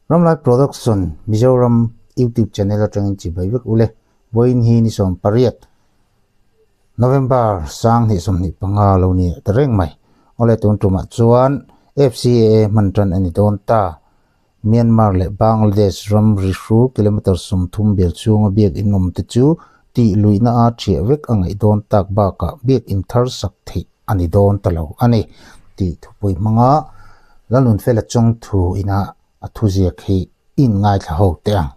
Ramlai Production Mizoram YouTube channel atangin chibai vek ule. Vawiin hi ni 18 November 2025 lo ni ta reng mai. Awle tun tumah chuan FCAA hman tan a ni dawn ta. Myanmar leh Bangladesh ram ri hru kilometre 30 bel chhunga biak in awm te chu tih luihna a thiah vek a ngaih dawn tak bakah biak in thar sak theih a ni dawn ta lo a ni tih thupui hmanga Lalnunfela chawngthu ina a thuziak hi in ngaithla ho teh ang.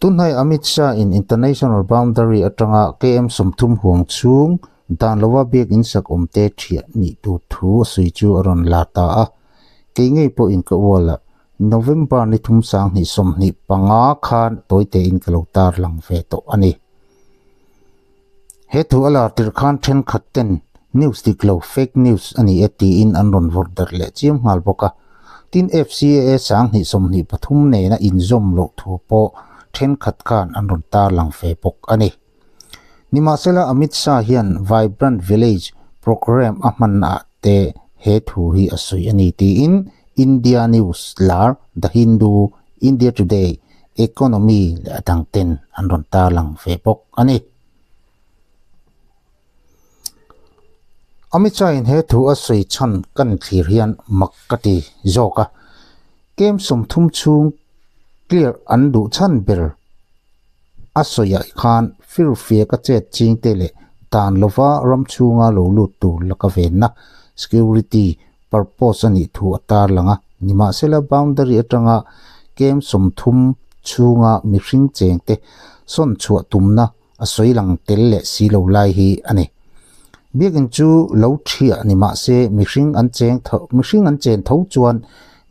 Tunhnai Amit Shah in International Boundary atanga KM 30 huang chhung dan lova biak in sak awm te thiah nih tur thu a sawi chu a rawn la ta a. Kei ngei pawh in ka ual a, November ni thum 2025 khan tawite in ka lo tar lang ve tawh a ni. He thu a lar tirh khan thenkhat ten news dik lo, fake news, a ni e tiin an rawn vawrh darh leh chiam nghal bawk a. Tin, FCAA 2023 nena inzawm loh thu pawh thenkhat khan an rawn tarlang ve bawk a ni. Nimahsela, Amit Shah hian Vibrant Village programme a hmannaah te he thu hi a sawi a ni tiin India news lar The Hindu, India Today, Economy leh a dang ten an rawn tarlang ve bawk a ni. Amit Shah in he thu a sawi chhan kan thlir hian mak ka ti zawk a, kem 30 chhung clear an duh chhan ber a sawiah khan firfiak a chet ching te leh dan lova ram chhunga lo lut tur laka venna, security, purpose a nih thu a tarlang a, nimahsela boundary atanga kem 30 chhunga mihring cheng te sawn chhuah tumna a sawi lang tel leh si lo lai hi a ni. Biakin chu lo thiah ni mahse mihring an cheng tho mihring an chen tho chuan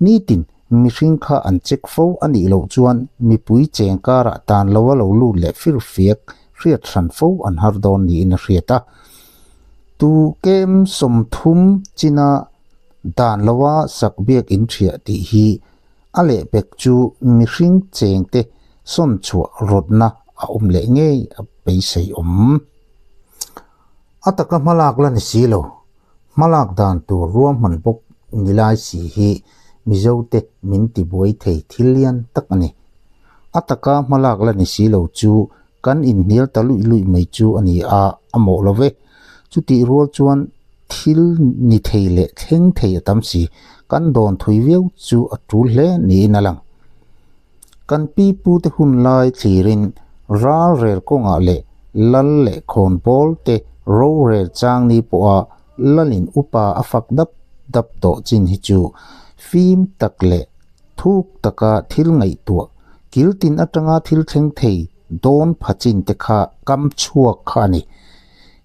nitin mihring kha an check fo a nih loh chuan mipui cheng karah tan loa lo lut leh firfiak hriat hran fo an har dawn niin a hriat a. Tu kem 30 china dan loa sak biak in thiah tih hi a lehpek chu mihring cheng te sawn chhuah rawtna a awm leh ngei a beisei awm. A taka hmalak la ni si lo, hmalak dan tur ruahman bawk ni lai si hi Mizo te min ti buai thei thil lian tak a ni. A taka hmalak la ni si lo chu kan inhnial ta luih luih mai chu a ni a, a mawh lo ve. Chutih rual chuan thil ni thei leh thleng thei a tam si, kan dawn thui viau chu a tul hle niin a lang. Kan pi pu te hun lai thlirin ral rel kawngah leh lal leh khawn bawl te ro rel chang ni pawha lalin upa a fak dap dap tawh chin hi chu fim tak leh thuk taka thil ngaihtuah kil tin atanga thil thleng thei dawn pha chin te kha kam chhuak kha a ni.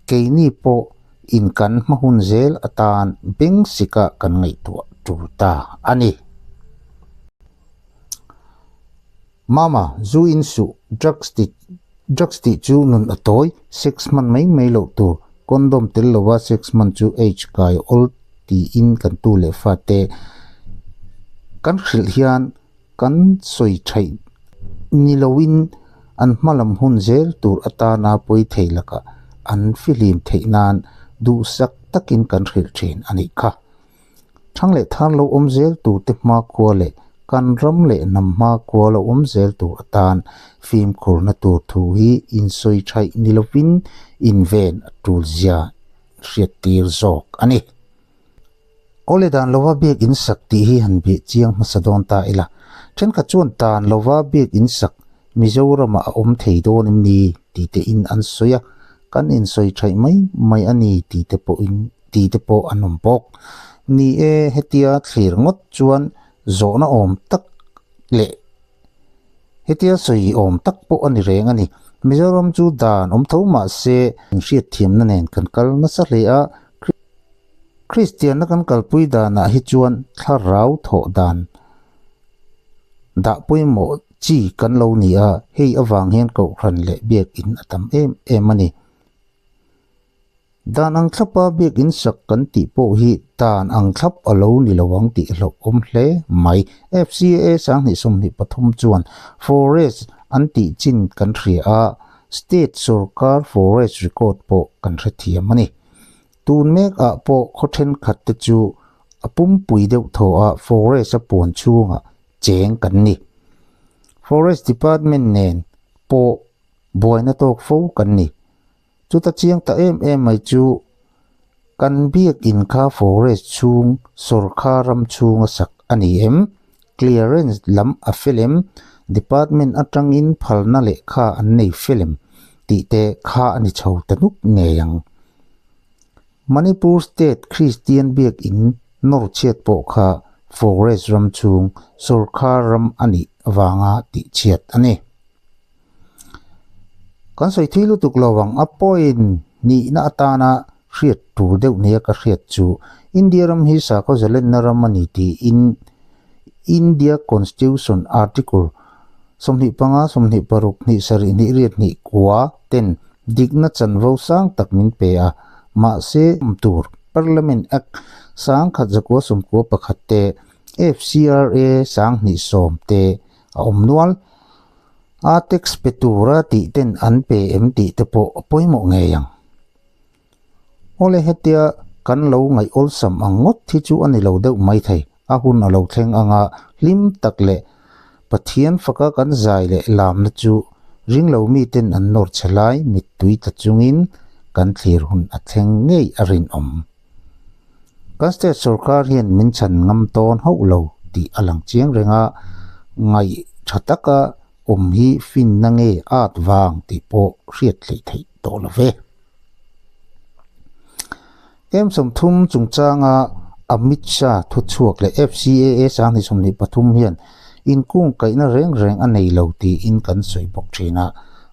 Keini pawh in kan hma hun zel atan beng sika kan ngaihtuah tul ta a ni. Mama, zu in suh, drugs ti drugs tih chu nun a tawi, sex hman mai mai loh tur, condom tel lova sex hman chu age kai awl tiin kan tu leh fa te kan hrilh hian kan sawi thaih ni loin an hma lam hun zel tur atana pawi thei lakah an fihlim theih nan duhsak takin kan hrilh thin a nih kha. Thang leh thar lo awm zel tur te hma khua leh kan ram leh hnam hma khua lo awm zel tur atan fimkhurna tur thu hi insawi thaih ni lovin inven a tul zia hriat tir zawk a ni. Awle dan lova biak in sak tih hi han bih chiang hmasa dawn ta ila. Thenkhat chuan dan lova biak in sak Mizoramah a awm thei dawn em ni tih te in an sawi a, kan insawi thaih mai mai a ni tih te pawhin tih te pawh an awm bawk. Ni e, hetia thlir ngawt chuan zawhna awm tak leh hetia sawi awm tak pawh a ni reng a ni. Mizoram chu dan awm tho mah se inhriatthiamna nen kan kal nasa hle a, Kristianna kan kalpui danah hi chuan thlarau thawh dan dah pawimawh chi kan lo ni a, hei avang hian kohhran leh biakin a tam em em a ni. Dan ang thlapa biakin sak kan tih pawh hi dan ang thlap a lo ni lo ang tih hlauhawm hle mai. FCAA 2023 chuan forest an tih chin kan hria a, state sorkar forest record pawh kan hrethiam a ni. Tun mek ah pawh khaw thenkhat te chu a pumpui deuh thaw a forest a puan chhungah. cheng kan ni. Forest Department nen pawh buaina tawk fo kan ni. Chuta chiang ta em em mai chu kan biakin kha forest chhung sawrkar ram chhunga sak a ni em? Clearance lam a fel em? Department atangin phalna lehkha an nei fel em? tih te kha a ni chho ta nuk ngei ang. Manipur State Kristian biakin nawr chhiat pawh kha forest ram chhung sawrkar ram a nih avanga tih chhiat a ni. Kan sawi thui lutuk lo ang, a point nihna atana hriat tur deuh nia ka hriat chu India ram hi sakhaw zalenna ram a ni tiin India Constitution Article 25, 26, hnih sarih, hnih riat, hnih kua ten dikna chanvo sang tak min pe a, mahse tur Parliament Act 1991 te, FCRA 2010 te a awm nual. A tax pe tura tih ten an pe em tih te pawh a pawimawh ngei ang. Awle hetia kan lo ngaih awlsam ang ngawt hi chu a ni lo deuh mai thei. A hun a lo thleng anga hlim tak leh Pathian faka kan zai leh lamna chu ringlo miten an nawr che lai mittui tla chungin kan thlir hun a thleng ngei a rinawm. Kan state sorkar hian min chhan ngam tawn hauh lo tih a lang chiang reng a, ngaih tha taka awm hi finna nge at vang tih pawh hriat hleih theih tawh lo ve. Em 30 chungchanga Amit Shah thuchhuak leh FCAA 2023 hian inkungkaihna reng reng a nei lo tiin kan sawi bawk thin a,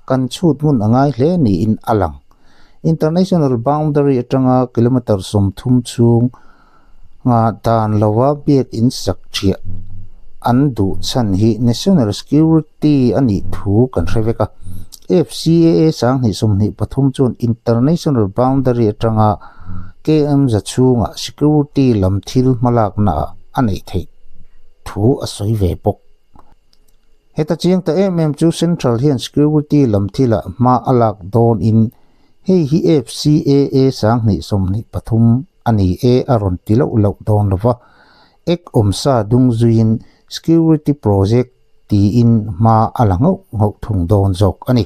kan chhut ngun a ngai hle niin a lang. International boundary atanga kilometre 30 chhung nga dan lova biakin sak thiah an duh chhan hi national security a nih thu kan hre vek a. FCAA 2023 chuan international boundary atanga km za chhungah security lam thil hmalakna ah a neih theih thu a sawi ve bawk. Heta chiang ta em em chu Central hian security lam thilah hma a lak dawn in hei hi FCAA 2023 a ni e a rawn ti loh loh dawn lo va, ek awmsa dung zuiin security project tiin hma a la nghauh nghauh thung dawn zawk a ni.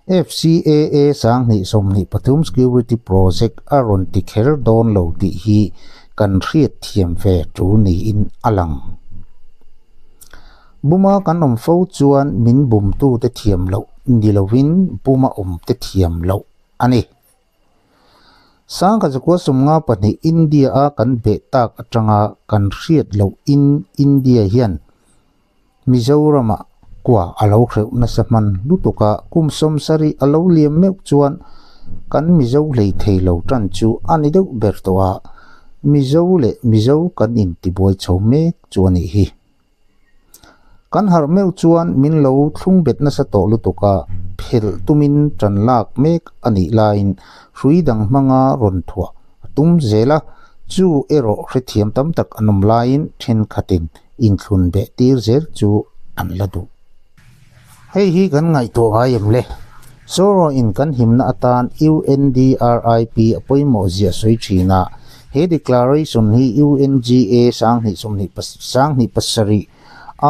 FCAA 2023 security project a rawn ti kher dawn lo tih hi kan hriat thiam ve tul niin a lang. Buma kan awm fo chuan min bumtute thiam loh ni lovin buma awmte thiam loh a ni. 1952 India a kan beh tak atanga kan hriat loh in India hian Mizoramah kua a lo hreuh nasa hman lutuk a, kum 70 a lo liam meuh chuan kan Mizo hlei thei lo tan chu a ni deuh ber tawh a, Mizo leh Mizo kan intibuai chho mek chu a nih hi. Kan harh meuh chuan min lo thlung bet nasa tawh lutuk a, phelh tumin tan lak mek a nih laiin hrui dang hmanga rawn thuah a tum zel a, chu erawh hrethiam tam tak an awm laiin thenkhatin inthlun beh tir zel chu an la duh. Hei hi kan ngaihtuah ngai em le? Sawrawin kan himna atan UNDRIP a pawimawh ziah sawi thin a, he declaration hi UNGA 2027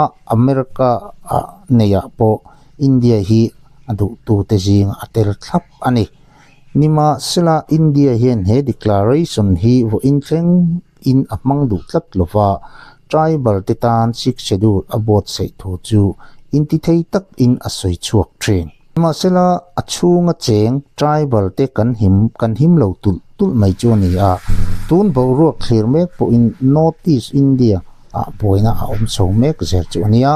a America a neiah pawh India hi a duhtute zing a tel thlap a ni. Nimahsela India hian he declaration hi vawiin thleng in a hmang duh tlat lova, tribal te tan Sixth Schedule a buatsaih thu chu intithei tak in a sawi chhuak thin. Nimahsela a chhunga cheng tribal te kan him kan him lo tulh tulh mai chu a ni a, tun boruak thlir mek pawhin North East India ah buaina a awm chho mek zel chu a nia.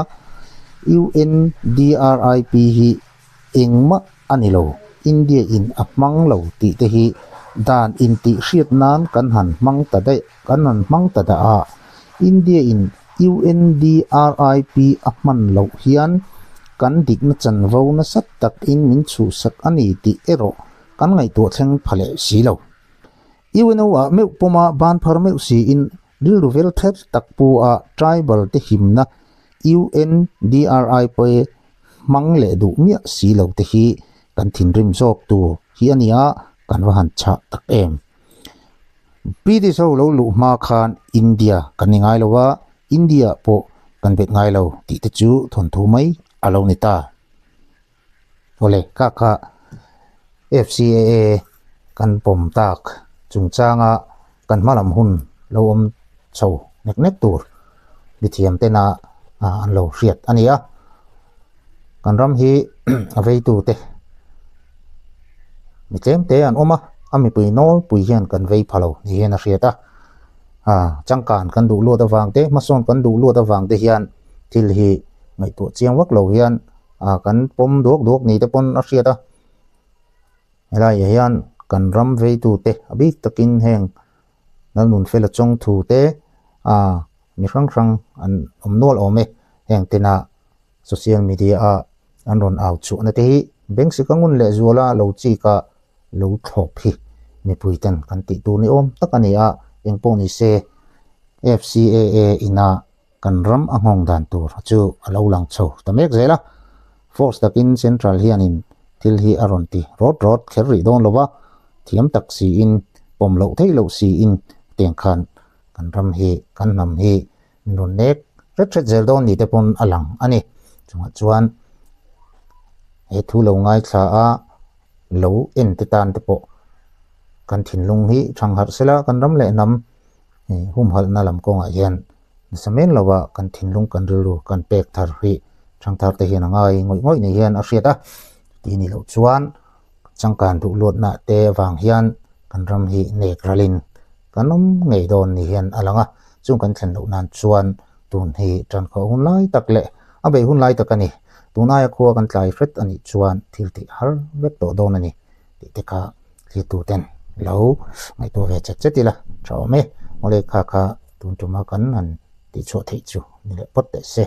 UNDRIP hi engmah a ni lo, India in a hmang lo tih te hi dan intih hriat nan kan han hmang ta daih kan han hmang ta dah a, India in UNDRIP a hman loh hian kan dikna chanvo nasa tak in min chhuhsak a ni tih erawh kan ngaihtuah thleng pha leh si lo. UNO ah meuh pawma ban phar meuh siin rilru vel ther tak pu a tribal te himna UNDRIP hmang leh duh miah si lo te hi kan thinrim zawk tur hi a nia kan va han chhah tak em. British ho lo luh hma khan India kan ni ngai lo a, India pawh Kan bet ngai lo tih te chu thawnthu mai a lo ni ta. Awle, ka kha FCAA kan pawm tak chungchanga kan hmalam hun lo awm chho nek nek tur mithiam tena an lo hriat a ni a. Kan ram hi a veitu te mi tlem te an awm a, a mipui nawlpui hian kan vei pha lo ni hian a hriat a. Changkan kan duh luat avang te, hmasawn kan duh luat avang te hian thil hi ngaihtuah chiang vak lo hian kan pawm duak duak ni te pawn a hriat a. Helaiah hian kan ram veitu te a bik takin heng Lalnunfela chawngthu te mi hrang hrang an awm nual awm e. Heng tena social media a an rawn au chhuahna te hi Bengsika ngun leh zuala lo chika lo thlawp hi mipui ten kan tih tur ni awm tak a ni a, engpawh ni se FCAA ina kan ram a nghawng dan tur chu a lo lang chho ta mek zel a. Force takin Central hianin thil hi a rawn ti rawt rawt kher rih dawn lo va, thiam tak siin pawm loh theih loh siin tiang khan kan ram hi kan hnam hi min rawn nek hret hret zel dawn ni te pawn a lang a ni. Chungah chuan he thu lo ngaithla a lo en te tan te pawh kan thinlung hi thangharh sela kan ram leh hnam humhalhna lam kawngah hian nasa men lova kan thinlung kan rilru kan pek thar hi thangthar te hian a ngai ngawih ngawih ni hian a hriat a. Tih ni loh chuan changkan duh luatna te avang hian kan ram hi nek ralin kan awm ngei dawn ni hian a lang a, chung kan thlen loh nan chuan tun hi tan khawh hun lai tak leh a beih hun lai tak a ni. Tun aia khua kan tlai hret a nih chuan thil tih har vek tawh dawn a ni tih te kha thlir ten lo ngaihtuah ve chet chet ila tha awm e. Mawle kha kha tun tuma kan han tihchhuah theih chu ni leh phawt teh se.